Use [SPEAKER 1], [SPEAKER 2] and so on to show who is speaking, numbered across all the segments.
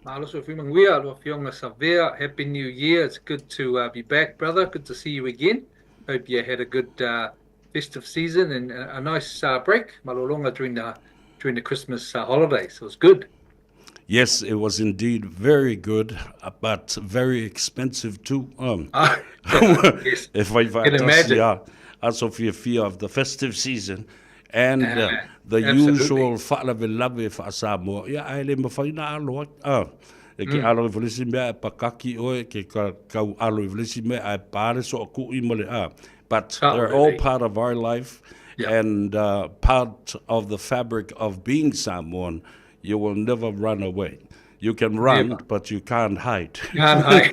[SPEAKER 1] Malo soifua manuia, lau Afioga Savea. Happy New Year. It's good to be back, brother. Good to see you again. Hope you had a good festive season and a nice break, malolonga, during the Christmas holidays. So it was good.
[SPEAKER 2] Yes, it was indeed very good, but very expensive too.
[SPEAKER 1] Ah, yes,
[SPEAKER 2] if I
[SPEAKER 1] can imagine.
[SPEAKER 2] Yeah, aso fiafia of the festive season and the usual faalavelave faa-Samoa ia ae le mafai na alo ai e ke alo i falesi mea e pakaki oe ke kau alo i falesi mea ae pa le soaku'i ma le a, but they're all part of our life and part of the fabric of being Samoan. You will never run away. You can run,
[SPEAKER 1] Never.
[SPEAKER 2] But you can't hide.
[SPEAKER 1] Can't hide.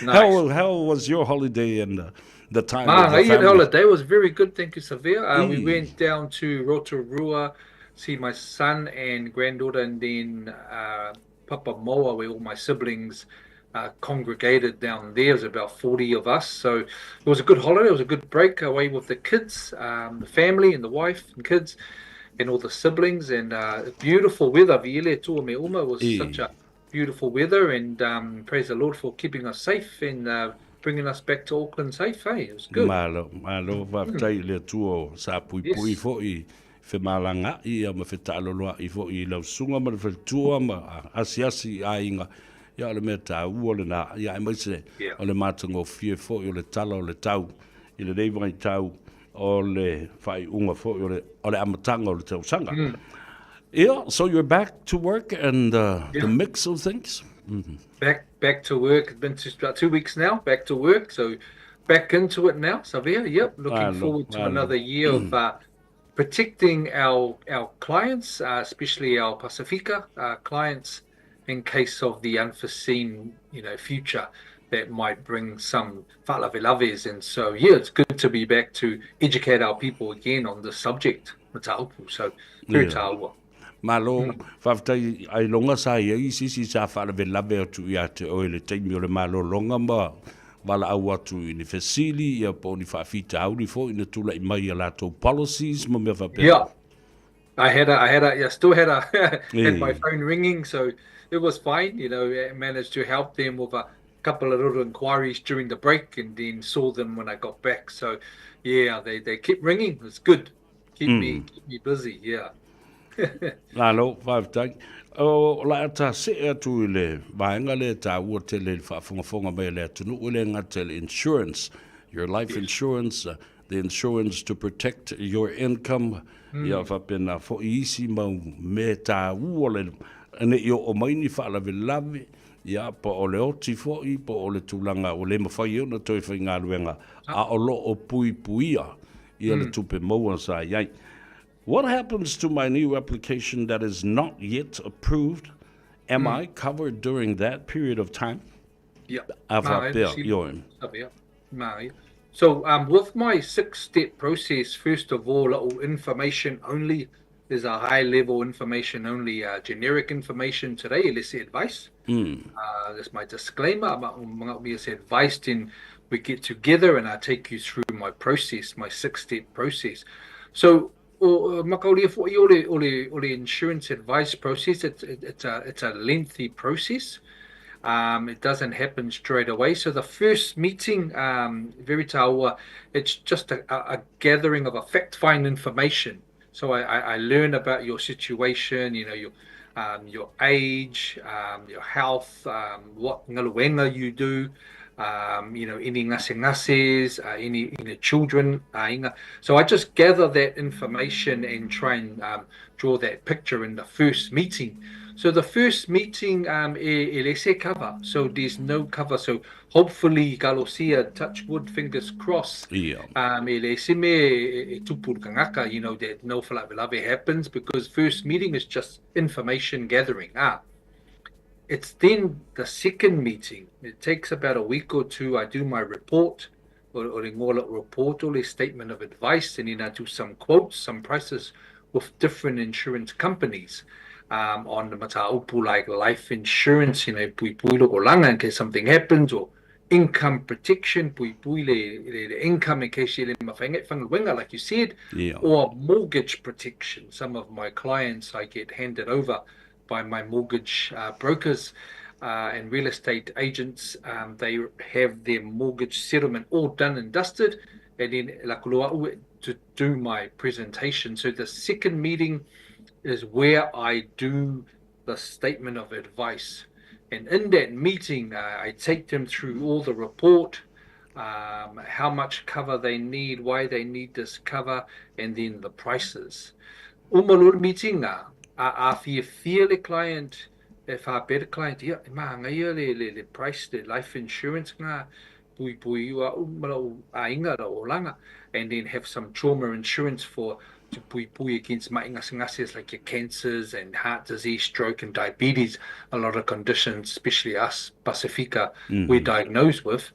[SPEAKER 1] Nice.
[SPEAKER 2] How was your holiday and the time with the
[SPEAKER 1] Manaia
[SPEAKER 2] family?
[SPEAKER 1] Holiday was very good, thank you, Savea. We went down to Rotorua, see my son and granddaughter, and then Papamoa, where all my siblings congregated down there. There's about 40 of us. So it was a good holiday. It was a good break away with the kids, the family and the wife and kids, and all the siblings. And beautiful weather. Viia le Atua mea uma was such a beautiful weather, and praise the Lord for keeping us safe and bringing us back to Auckland safe. Hey, it was good.
[SPEAKER 2] Malo, malo, faafetai i le Atua o sa puipui foʻi femalagaʻi ia ma fetaaloloaʻi foʻi i lausuga ma le faletua ma asiasi i aiga ia o le mea taua lenā ia aemaise o le matagofie foʻi o le tala o le tau i lenei vaitau o le faaiuga foʻi o le amataga o le tausaga. Yeah, so you're back to work and the mix of things.
[SPEAKER 1] Back to work. It's been just about 2 weeks now. Back to work. So back into it now, Savea. Yep. Looking
[SPEAKER 2] Malo,
[SPEAKER 1] forward to
[SPEAKER 2] malo.
[SPEAKER 1] Another year of protecting our clients, especially our Pasifika clients, in case of the unforeseen future that might bring some faalavelave. And so, yeah, it's good to be back to educate our people again on this subject, mataupu. So, very taua.
[SPEAKER 2] Malo, faafetai ailoga sa iai sisi sa faalavelave atu ia te oe le taimi o le malologa ma valaau atu i ni fesili ia po o ni faafitauli foʻi na tulaʻi mai ia latou policies ma mea faapea.
[SPEAKER 1] Yeah. I still had my phone ringing, so it was fine. I managed to help them with a couple of little inquiries during the break and then saw them when I got back. So, yeah, they kept ringing. It's good. Keep me busy. Yeah.
[SPEAKER 2] Malo, faafetai. O la ta se atu i le vaega le taua tele i le faafogafoga mai le atunuu le gata le insurance, your life insurance, the insurance to protect your income, ia faapena foʻi isi mau me taua le neʻi oo mai ni faalavelave ia po o le oti foʻi po o le tulaga ua le mafai ona toe faigaluega a o loo puipuia ia le tupe maua sa iai. What happens to my new application that is not yet approved? Am I covered during that period of time?
[SPEAKER 1] Yeah.
[SPEAKER 2] A faapea, ioe.
[SPEAKER 1] Ma. So with my six-step process, first of all, information only is a high-level information only, generic information today, let's say advice. That's my disclaimer. Mga advice, then we get together and I take you through my process, my six-step process. So o makaulia foʻi o le insurance advice process, it's a lengthy process. It doesn't happen straight away. So the first meeting, very taua, it's just a gathering of a fact find information. So I learn about your situation, your age, your health, what galuega you do, any gasegases, any children. So I just gather that information and try and draw that picture in the first meeting. So the first meeting, e leai se cover. So there's no cover. So hopefully, talosia, touch wood, fingers crossed. E leai se mea e tupu le tagata, that no faalavelave happens because first meeting is just information gathering. Ah. It's then the second meeting. It takes about a week or two. I do my report, or le ngola report, or le statement of advice, and then I do some quotes, some prices with different insurance companies on the mataupu like life insurance, puipui lou olaga in case something happens, or income protection, puipui le income in case e le mafai like you said, or mortgage protection. Some of my clients, I get handed over by my mortgage brokers and real estate agents. They have their mortgage settlement all done and dusted, and then lakuloa'u to do my presentation. So the second meeting is where I do the statement of advice. And in that meeting, I take them through all the report, how much cover they need, why they need this cover, and then the prices. Uma loa le meeting, a fiafia le client, e faapea le client, ia, e māngaia le, le, le price, le life insurance ngā, puipui i a'u ma lou aiga, lou olaga, and then have some trauma insurance for to puipui against ma'i gasegase like your cancers and heart disease, stroke and diabetes, a lot of conditions, especially us Pasifika, we're diagnosed with.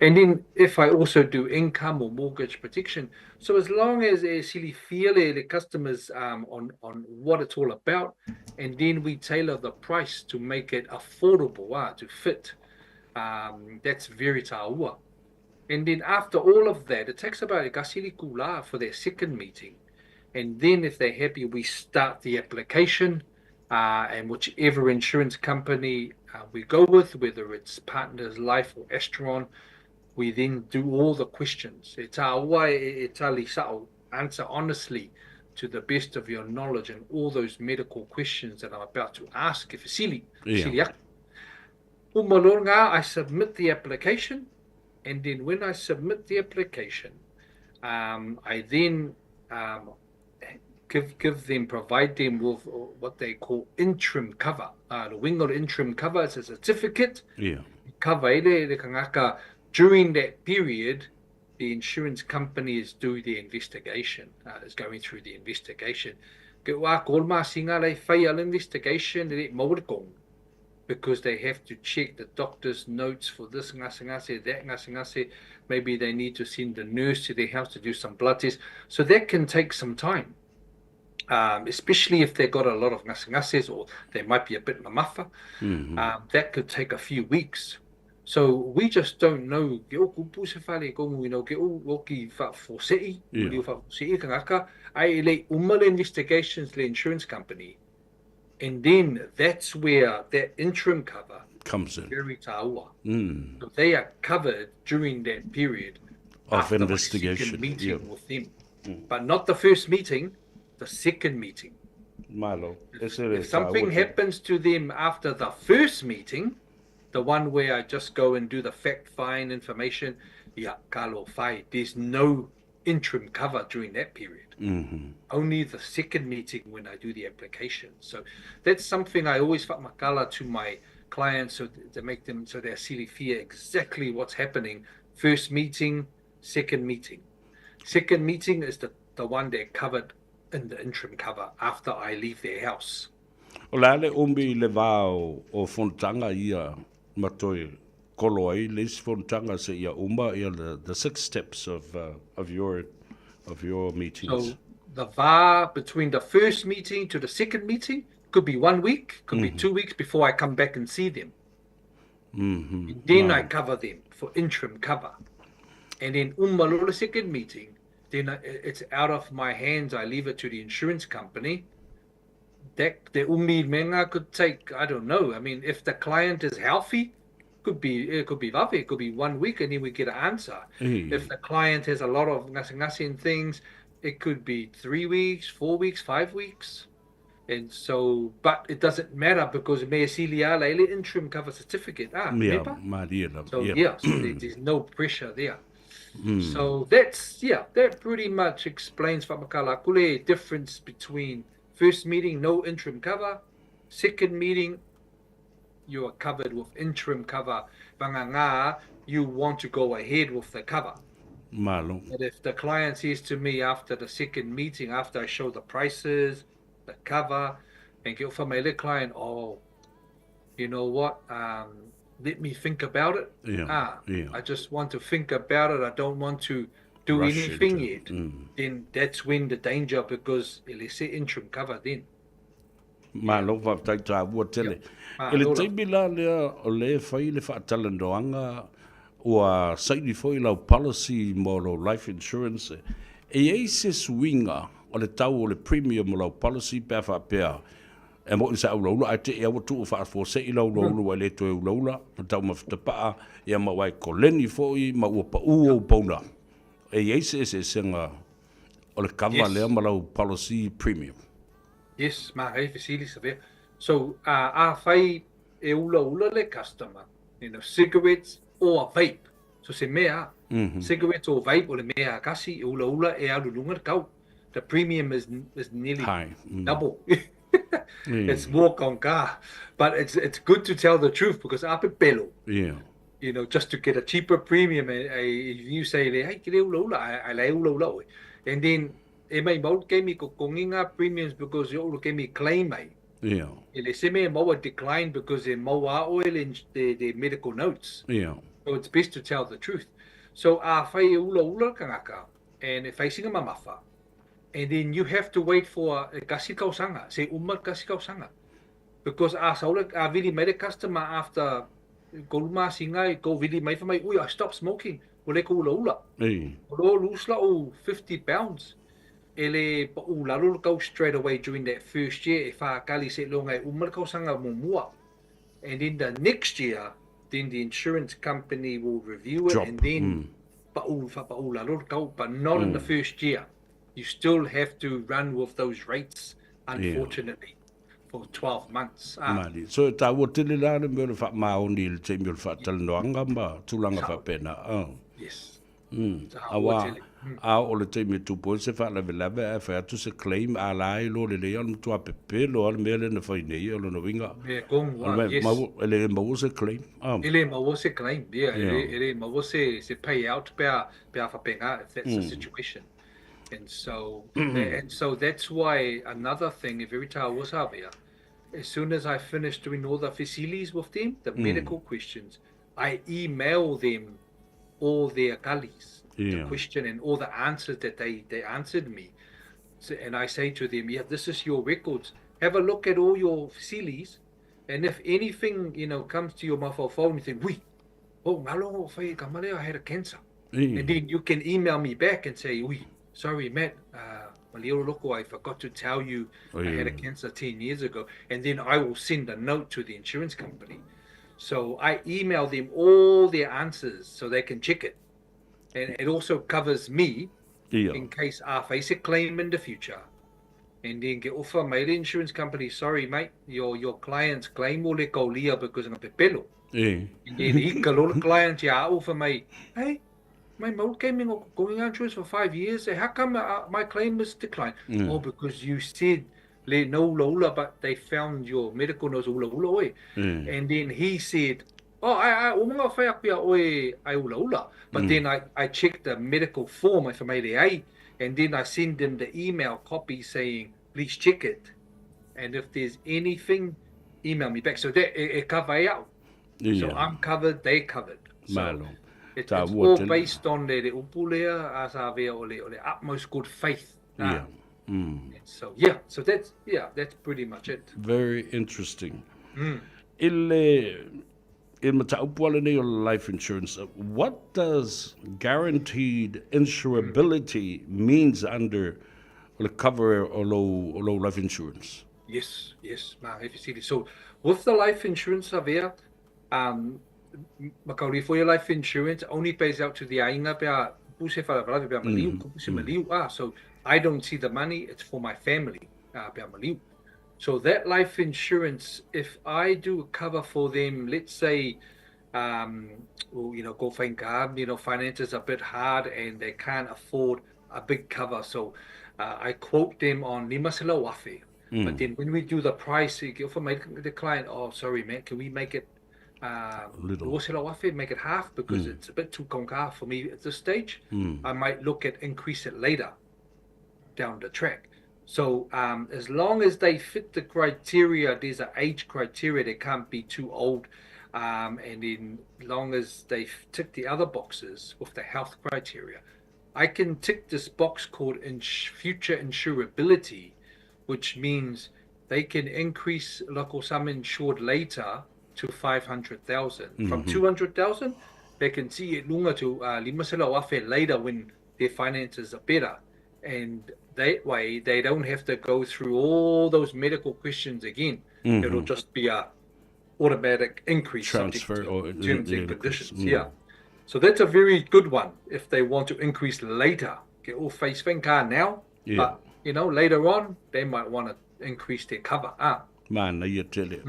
[SPEAKER 1] And then if I also do income or mortgage protection, so as long as e silafia le, le customers on what it's all about, and then we tailor the price to make it affordable, to fit, that's very tāua. And then after all of that, it takes about a kasili kula for their second meeting. And then if they're happy, we start the application, and whichever insurance company we go with, whether it's Partners Life or Asteron, we then do all the questions. E tāua e, e tali sa'o, answer honestly to the best of your knowledge and all those medical questions that I'm about to ask. If sili, sili aku. Uma loa ngā, I submit the application, and then when I submit the application, I then give them, provide them with what they call interim cover. The uiga o le interim cover is a certificate. Cover e le, le kangaka during that period, the insurance companies do the investigation, is going through the investigation. Ke ua ko masinga le whai al investigation le maurikong, because they have to check the doctor's notes for this gasegase, that gasegase. Maybe they need to send the nurse to their house to do some blood tests. So that can take some time, especially if they've got a lot of gasegases or they might be a bit mamafa. That could take a few weeks. So we just don't know. Ke o kupu se whale kongu, ke o oki wha uli wha kangaka, ai le uma le investigations le insurance company. And then that's where that interim cover
[SPEAKER 2] comes in.
[SPEAKER 1] Very tāua. So they are covered during that period
[SPEAKER 2] of
[SPEAKER 1] after my
[SPEAKER 2] investigation.
[SPEAKER 1] second meeting with them. But not the first meeting, the second meeting.
[SPEAKER 2] Malo.
[SPEAKER 1] If something happens to them after the first meeting, the one where I just go and do the fact find information, yeah, kalo fai, there's no interim cover during that period. Only the second meeting when I do the application. So that's something I always whakamakala to my clients, so to make them so they're silafia exactly what's happening. First meeting, second meeting. Second meeting is the one that covered in the interim cover after I leave their house.
[SPEAKER 2] O le a le umi le vā o fonotaga ia ma toe kolo ai le isi fonotaga seia uma ia the six steps of your meetings.
[SPEAKER 1] So the va between the first meeting to the second meeting could be one week, could be 2 weeks before I come back and see them. Then I cover them for interim cover. And then uma loa le second meeting, then it's out of my hands. I leave it to the insurance company. That the umi menga could take, I don't know. I mean, if the client is healthy, could be it could be vave, it could be one week and then we get an answer. If the client has a lot of gasegase and things, it could be 3 weeks, 4 weeks, 5 weeks. And so, but it doesn't matter because me silia le interim cover certificate. Ah, mepa?
[SPEAKER 2] Malie lava.
[SPEAKER 1] So yeah, so there's no pressure there. So that's, yeah, that pretty much explains whakamakala kule difference between first meeting, no interim cover, second meeting, you are covered with interim cover. Vagana, you want to go ahead with the cover.
[SPEAKER 2] Malo.
[SPEAKER 1] But if the client says to me after the second meeting, after I show the prices, the cover, and get from my client, "Oh, you know what? Let me think about it. Ah, I just want to think about it. I don't want to do
[SPEAKER 2] Rush
[SPEAKER 1] anything
[SPEAKER 2] into
[SPEAKER 1] yet." Then that's when the danger, because e le se interim cover then.
[SPEAKER 2] Malo, faafetai tāua tele.
[SPEAKER 1] Ah,
[SPEAKER 2] I le
[SPEAKER 1] lola.
[SPEAKER 2] Taimi la lea o le fai le faatalanoaga ua saini foi lau policy mo lou life insurance, e i ai se suiga o le tau o le premium o lau policy pe a faapea E moʻi sa ulaula ae teʻi a ua tuu faafuaseʻi lau ulaula ua e le toe ulaula ma taumafa tapaa ia ma ua e koleni foʻi ma ua paʻū ou paula. E iai se eseesega o le kava lea ma lau policy premium?
[SPEAKER 1] Yes, ma hei fesili sa vea. So, afai e ulaula le customer, you know, cigarettes or vape. So se mea, cigarettes or vape o le mea kasi e ulaula e alu lunga le kau. The premium is nearly
[SPEAKER 2] high.
[SPEAKER 1] Double. It's more konka. But it's good to tell the truth because a pepelo. You know, just to get a cheaper premium, if you say, hey, ke le ula ula, I le ula ula oe. And then, e mai mau ke mi ko kongi ngā premiums because yo ulu ke mi claim ai. E le se me maua decline because e maua oe le, the medical notes. So it's best to tell the truth. So a whai e ula ula kangaka, and e whaisinga mamafa, and then you have to wait for e kasi kausanga, se uma kasi kausanga. Because a saula, a vili mai le customer after ko luma singa, ko vili mai fa mai, ui, I stopped smoking, o le ko ula ula. O lo lose la o 50 pounds. E le pa ula lo kau straight away during that first year, e whakali se longa e uma le kausanga mua. And then the next year, then the insurance company will review it
[SPEAKER 2] Drop.
[SPEAKER 1] And then pa ula, pa ula lo kau, but not in the first year. You still have to run with those rates, unfortunately, for 12 months.
[SPEAKER 2] Mali. So e tāua tele la le mea o le whaamaoni le taimi o le whaatalanoanga ma tūlanga whapena. Oh.
[SPEAKER 1] Yes.
[SPEAKER 2] Awa, a o le taimi e tupu ai se faalavelave ae fai atu se claim a la ai lo lelei a le matua pepelo a le mea lea na fai nei o lona uiga.
[SPEAKER 1] Mea kongu,
[SPEAKER 2] O le mea
[SPEAKER 1] yes.
[SPEAKER 2] E le maua se claim.
[SPEAKER 1] E le maua se claim, yeah. E le maua se payout pe a whapenga if that's the situation. And so that's why another thing, if every time I was out, as soon as I finish doing all the facilities with them, the medical questions, I email them all their kalis, the question and all the answers that they answered me. So, and I say to them, yeah, this is your records. Have a look at all your facilities. And if anything, you know, comes to your mobile phone, you think, wait, oh, ngalo, whai, kamale, I had a cancer. And then you can email me back and say, ui, sorry, Matt, loko, I forgot to tell you I had a cancer 10 years ago. And then I will send a note to the insurance company. So I email them all their answers so they can check it. And it also covers me in case I face a claim in the future. And then get offer my insurance company, sorry, mate, your client's claim will let go lia because I'm a pepelo. And then he got client ya offer my, hey, my mode came in going on insurance for 5 years. How come my claim was declined? Oh, because you said le no ula ula, but they found your medical notes ula ula oi. And then he said, oh, I ula ula. But then I checked the medical form if I made a, and then I send them the email copy saying, please check it. And if there's anything, email me back. So that it cover out. So I'm covered, they covered. So
[SPEAKER 2] Malo.
[SPEAKER 1] it's all based on the upulea as a ole ole utmost good faith. So so that's pretty much it.
[SPEAKER 2] Very interesting. In life insurance, what does guaranteed insurability means under the cover or low life insurance?
[SPEAKER 1] Yes, yes. So with the life insurance, for your life insurance only pays out to the ainga. So I don't see the money, it's for my family. So that life insurance, if I do a cover for them, let's say, you know, go find God, you know, finances are a bit hard and they can't afford a big cover. So I quote them on lima sela wafe. But then when we do the price, for the client, oh, sorry, man, can we make it
[SPEAKER 2] little.
[SPEAKER 1] Make it half because it's a bit too konka for me at this stage. I might look at increase it later down the track. So as long as they fit the criteria, there's an age criteria, they can't be too old. And then long as they tick the other boxes with the health criteria, I can tick this box called future insurability, which means they can increase local sum insured later to 500,000. From 200,000, they can see it lunga to lima sela wafe later when their finances are better. And That way, they don't have to go through all those medical questions again. It'll just be a automatic increase subject
[SPEAKER 2] Transfer
[SPEAKER 1] to
[SPEAKER 2] or
[SPEAKER 1] terms
[SPEAKER 2] the
[SPEAKER 1] and
[SPEAKER 2] increase.
[SPEAKER 1] conditions. Yeah. So that's a very good one if they want to increase later. Get all face car now, but you know, later on they might want to increase their cover. Ah.
[SPEAKER 2] Manaia tele.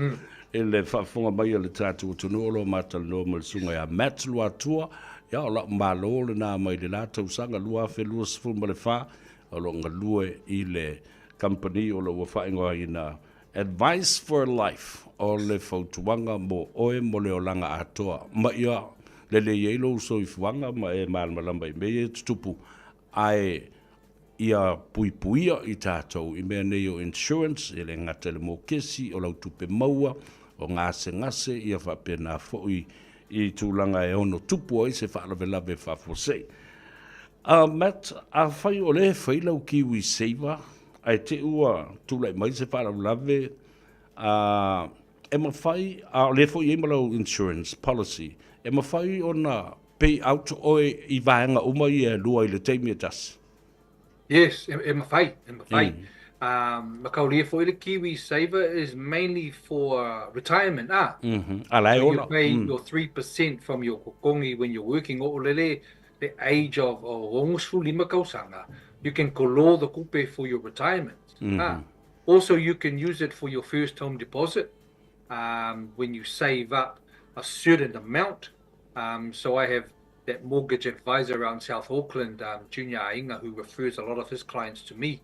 [SPEAKER 2] I le faafofoga mai a le tatou atunuu o lo o matalanoa ma le susuga ia Matt Luatua, ia o la'u malo lena mai le la tausaga 2024 o lo o galue i le kamupani o lo o ua faaigoaina Advice for Life, o le fautuaga mo oe mo le olaga atoa ma ia lelei ai lou soifuaga ma e malamalama i mea ia e tutupu ae ia puipuia i tatou i mea nei o insurance, e le gata i le mokesi, o lau tupe maua, o gasegase, ia faapena foi i tulaga e ono tupu ai se faalavelave faafuasei. Matt, afai o lea e fai lau Kiwi Saver ae te i ua tulai mai se faalavelave, e mafai, a o lea foi e i ai ma lau insurance policy, e mafai ona pay out oe i vaega uma ia e lua i le taimi e tasi?
[SPEAKER 1] Yes, e mafai, e mafai. Makaulia foi le Kiwi Saver is mainly for retirement, ah.
[SPEAKER 2] A la e
[SPEAKER 1] So you
[SPEAKER 2] ola.
[SPEAKER 1] pay your 3% from your kokongi when you're working, o lele the age of 65 tausaga, you can kolo the kupe for your retirement. Also, you can use it for your first home deposit when you save up a certain amount. So I have that mortgage advisor around South Auckland, Junior Ainga, who refers a lot of his clients to me.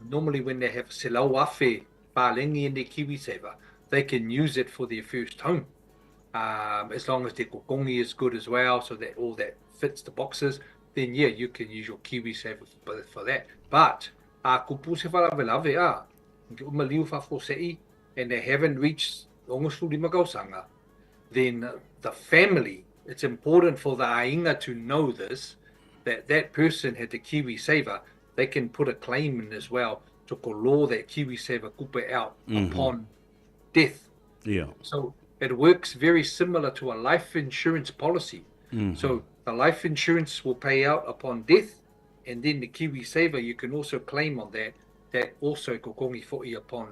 [SPEAKER 1] Normally when they have selau afe palengi in their KiwiSaver, they can use it for their first home. As long as their kokongi is good as well, so that all that fits the boxes, then yeah, you can use your KiwiSaver for that. But kupu se whalavelave, umaliu whafosei, and they haven't reached 65 tausaga, then the family, it's important for the ainga to know this, that that person had the KiwiSaver, they can put a claim in as well to kolo that KiwiSaver kupe out upon death. So it works very similar to a life insurance policy. So the life insurance will pay out upon death, and then the KiwiSaver, you can also claim on that, that also kokongi fo'i upon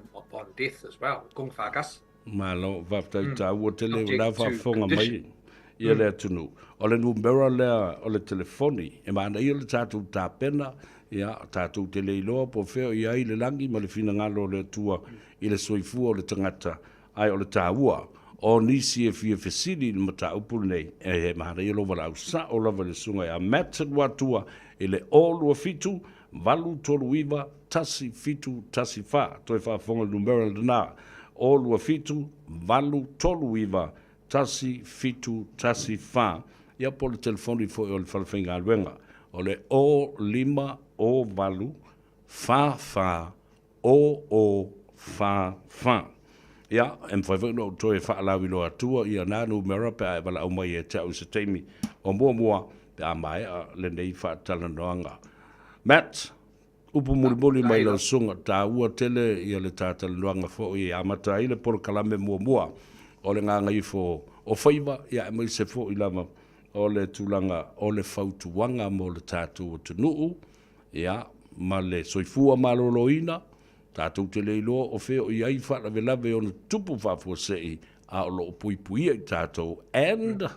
[SPEAKER 1] death as well. Kong whakas.
[SPEAKER 2] Malo, faafetai taua tele o
[SPEAKER 1] Subject
[SPEAKER 2] la
[SPEAKER 1] to
[SPEAKER 2] faafofoga mai
[SPEAKER 1] condition.
[SPEAKER 2] ia le atunuu. O le numera lea o le telefoni, e manaia le tatou tapena, ia, tatou te le iloa po o fea o i ai le lagi ma le finagalo o le Atua i le soifua o le tagata, ae o le taua o nisi e fia fesili i le mataupu lenei, e manaia lou valaau sao lava i le susuga ia Matt Luatua i le 027 839 1714. Toe faafofoga le numera lena, 027 839 1714. Ia po o le telefoni foi o le falefaigaluega, o le 05 08 44 00 44. Ia, e mafai foi ona ou toe faalauiloa atua ia na numera pe a e valaau mai ia te au i se taimi o muamua pe a maea lenei faatalanoaga. Matt, upu mulimuli mai lau susuga, taua tele ia le tatalanoaga foi e amata ai le polokalame muamua o le gagaifo o faiva, ia aemaise foi lava o le tulaga o le fautuaga mo le tatou atunuu, ia, ma le soifua maloloina, tatou te le iloa o fea o i ai faalavelave ona tupu faafuasei, a o lo o puipuia i tatou and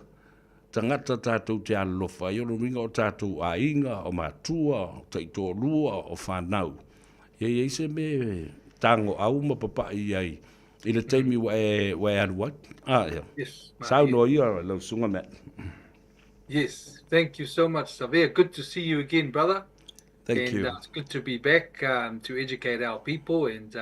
[SPEAKER 2] tagata tatou te alolofa ai, o lona uiga o tatou aiga, o matua, o taitoalua, o fanau. Ia i ai se mea e tagoau ma papai i ai i le taimi ua e, ua e alu ai. Ah, ia.
[SPEAKER 1] Yes,
[SPEAKER 2] Saunoa ia lau susuga Matt.
[SPEAKER 1] Yes, thank you so much, Savea. Good to see you again, brother.
[SPEAKER 2] Thank
[SPEAKER 1] and,
[SPEAKER 2] you.
[SPEAKER 1] It's good to be back to educate our people. And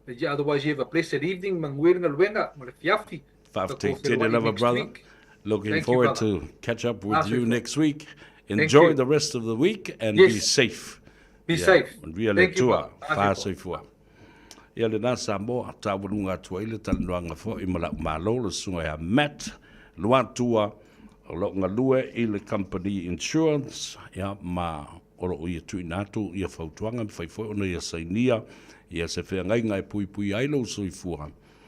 [SPEAKER 1] yeah, otherwise, you have a blessed evening. Manguerenga luenga, mo le fiafi.
[SPEAKER 2] Faafetai tele lava, brother.
[SPEAKER 1] Week.
[SPEAKER 2] Looking
[SPEAKER 1] Thank you,
[SPEAKER 2] forward
[SPEAKER 1] brother.
[SPEAKER 2] to catch up with you
[SPEAKER 1] Absolutely.
[SPEAKER 2] next week.
[SPEAKER 1] Thank
[SPEAKER 2] Enjoy
[SPEAKER 1] you.
[SPEAKER 2] the rest of the week and be safe.
[SPEAKER 1] Be
[SPEAKER 2] Ia,
[SPEAKER 1] safe.
[SPEAKER 2] manuia le
[SPEAKER 1] Thank you,
[SPEAKER 2] Atua.
[SPEAKER 1] brother.
[SPEAKER 2] Faasoifua. Ia lena Samoa, taualuga atu ai le talanoaga foi ma la'u malo le susuga ia Matt Luatua o lo o galue i le Company Insurance, ia, ma o lo o ia tuuina atu ia fautuaga, mafai foi ona ia sainia ia se feagaiga e puipuia ai lou soifua.